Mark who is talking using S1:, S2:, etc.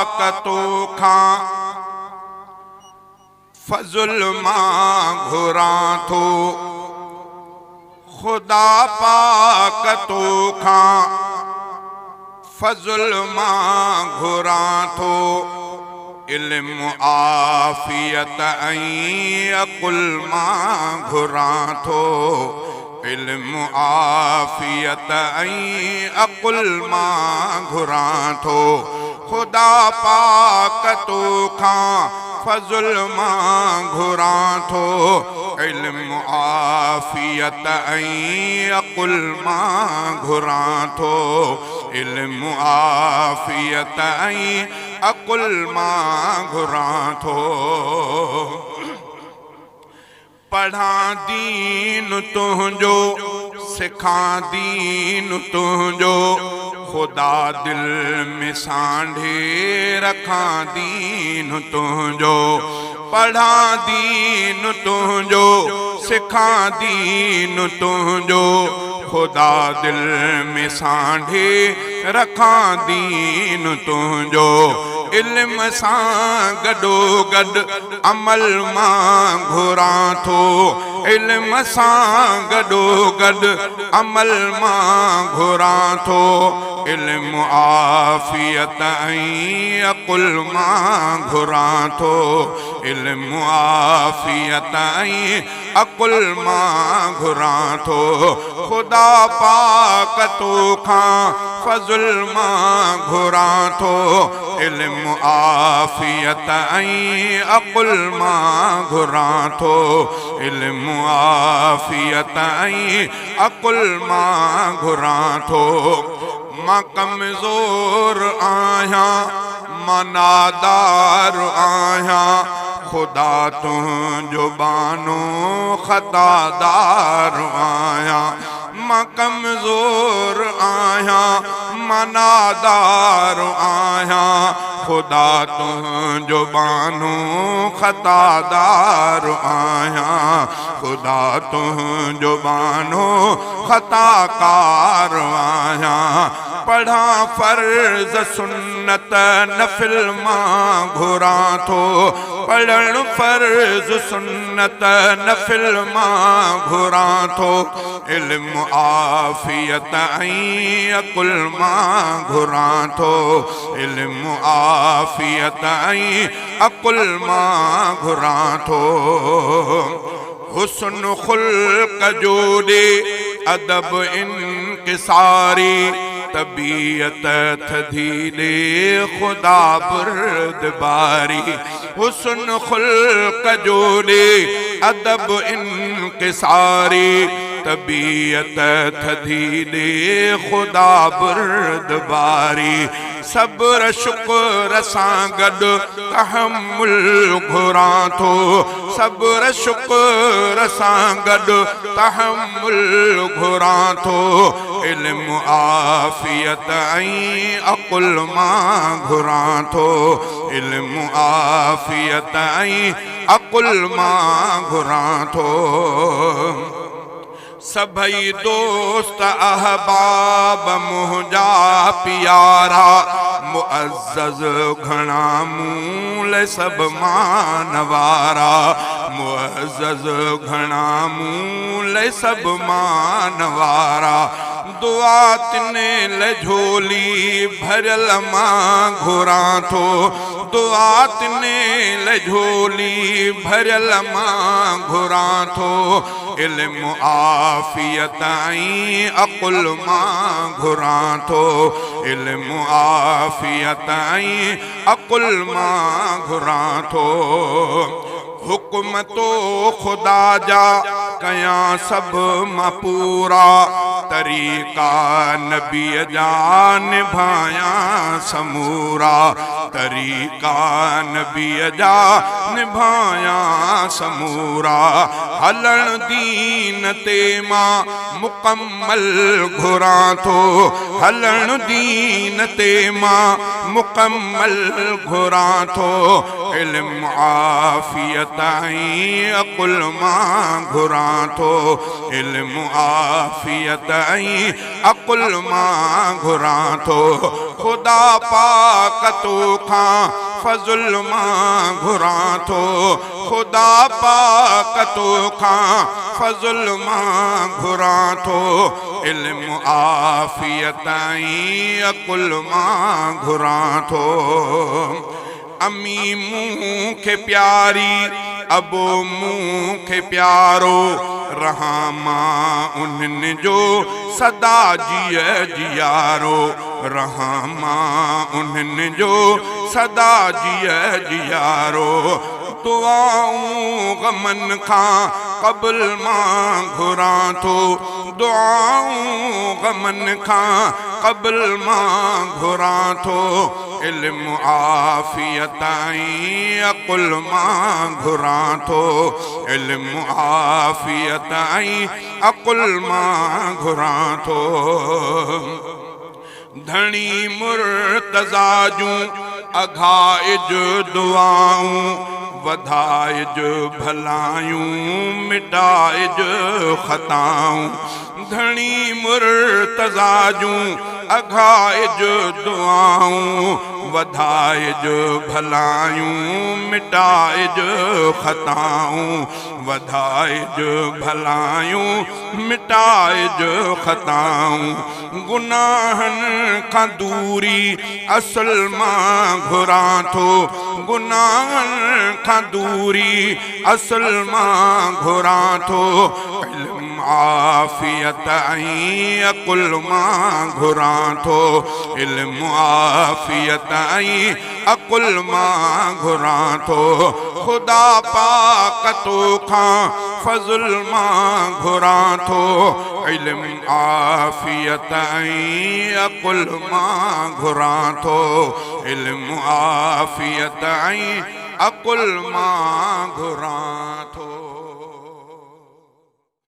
S1: پاڪ توکان فضل مان گهران ٿو خدا پاڪ توکان فضل مان گهران ٿو علم عافيت ۽ عقل مان گهران ٿو علم عافيت ۽ عقل مان گهران ٿو خدا پاڪ توکان فضل مان گهران ٿو علم عافيت ۽ عقل مان گهران ٿو علم عافيت ۽ عقل مان گهران ٿو. پڙهان دين تنهنجو، سکان دين تنهنجو، خدا دل ۾ سانڍي رکان دين تنهنجو. پڙهان دين تنهنجو، سکان دين تنهنجو، خدا دل ۾ سانڍي رکان دين تنهنجو. علم سان گڏوگڏ عمل مان گهران ٿو علم سان گڏوگڏ عمل مان گهران ٿو علم عافيت ۽ عقل مان گهران ٿو علم عافيت ۽ عقل مان گهران ٿو خدا پاڪ توکان فضل مان گهران ٿو علم عافيت ۽ عقل مان گهران ٿو علم عافيت ۽ عقل مان گهران ٿو مان ڪمزور آهيان مان نادار آهيان خدا تنهنجو ٻانهو خطادار آهيان مان ڪمزور آهيان مان نادار آهيان خدا تنهنجو ٻانهو خطادار آهيان خدا تنهنجو ٻانهو خطاڪار آهيان پڙهان فرض سنت نفل مان گهران ٿو پڙهڻ فرض سنت نفل مان گهران ٿو علم عافيت ۽ عقل مان گهران ٿو علم عافيت ۽ عقل مان گهران ٿو حسن خلق جو ڏي ادب انڪساري طبيعت ٿڌي ڏي خدا بردباري حسن خلق جو ڏي ادب انڪساري طبيعت ٿڌي ڏي خدا بردباري صبر شڪر سان گڏ تحمل گهران ٿو صبر شڪر سان گڏ تحمل گهران ٿو علم عافيت ۽ عقل مان گهران ٿو علم عافيت ۽ عقل مان گهران ٿو. سڀئي دوست احباب منهنجا پيارا معزز گهڻا مون لئه سڀ مان وارا معزز گهڻا مون لئه سڀ مان وارا دعا تني لئه جهولي ڀريل مان گهران ٿو دعا تني لئه جهولي ڀريل مان گهران ٿو علم عافيت ۽ عقل مان گهران ٿو علم عافيت ۽ عقل مان گهران ٿو حڪم تو خدا جا ڪيان سڀ مان پورا طريقا نبيء جا نڀايان سمورا طريقا نبيء جا نڀايان سمورا هلڻ دين تي مان مڪمل گهران ٿو هلڻ دين تي مان مڪمل گهران ٿو علم عافيت ۽ عقل مان گهران ٿو علم عافيت ۽ عقل مان گهران ٿو. خدا پاڪ توکان فضل مان گهران ٿو خدا پاڪ توکان فضل مان گهران ٿو علم عافيت ۽ عقل مان گهران ٿو امي مون کي پياري ابو مون کي پيارو رهان مان انهن جو سدا جيء جيارو رهان مان انهن جو سدا جيء جيارو دعائون غمن کان قبل مان گهران ٿو دعائون غمن کان قبل مان گهران ٿو علم عافيت ۽ عقل مان گهران ٿو علم عافيت ۽ عقل مان گهران ٿو ڌڻي مرتضيٰ جون اگهائج دعائون، وڌائج ڀلايون، مٽائج خطائون. ڌڻي مرتضيٰ جون اگهائج دعائون، وڌائج ڀلايون، مٽائج خطائون. وڌائج ڀلايون، مٽائج خطائون. گناهن کان دوري اصل مان گهران ٿو گناهن کان دوري اصل مان گهران ٿو علم عافيت ۽ عقل مان گهران ٿو علم عافيت ۽ عقل مان گهران ٿو خدا پاڪ توکان فضل مان گهران ٿو علم عافيت ۽ عقل مان گهران ٿو علم عافيت ۽ عقل مان گهران ٿو.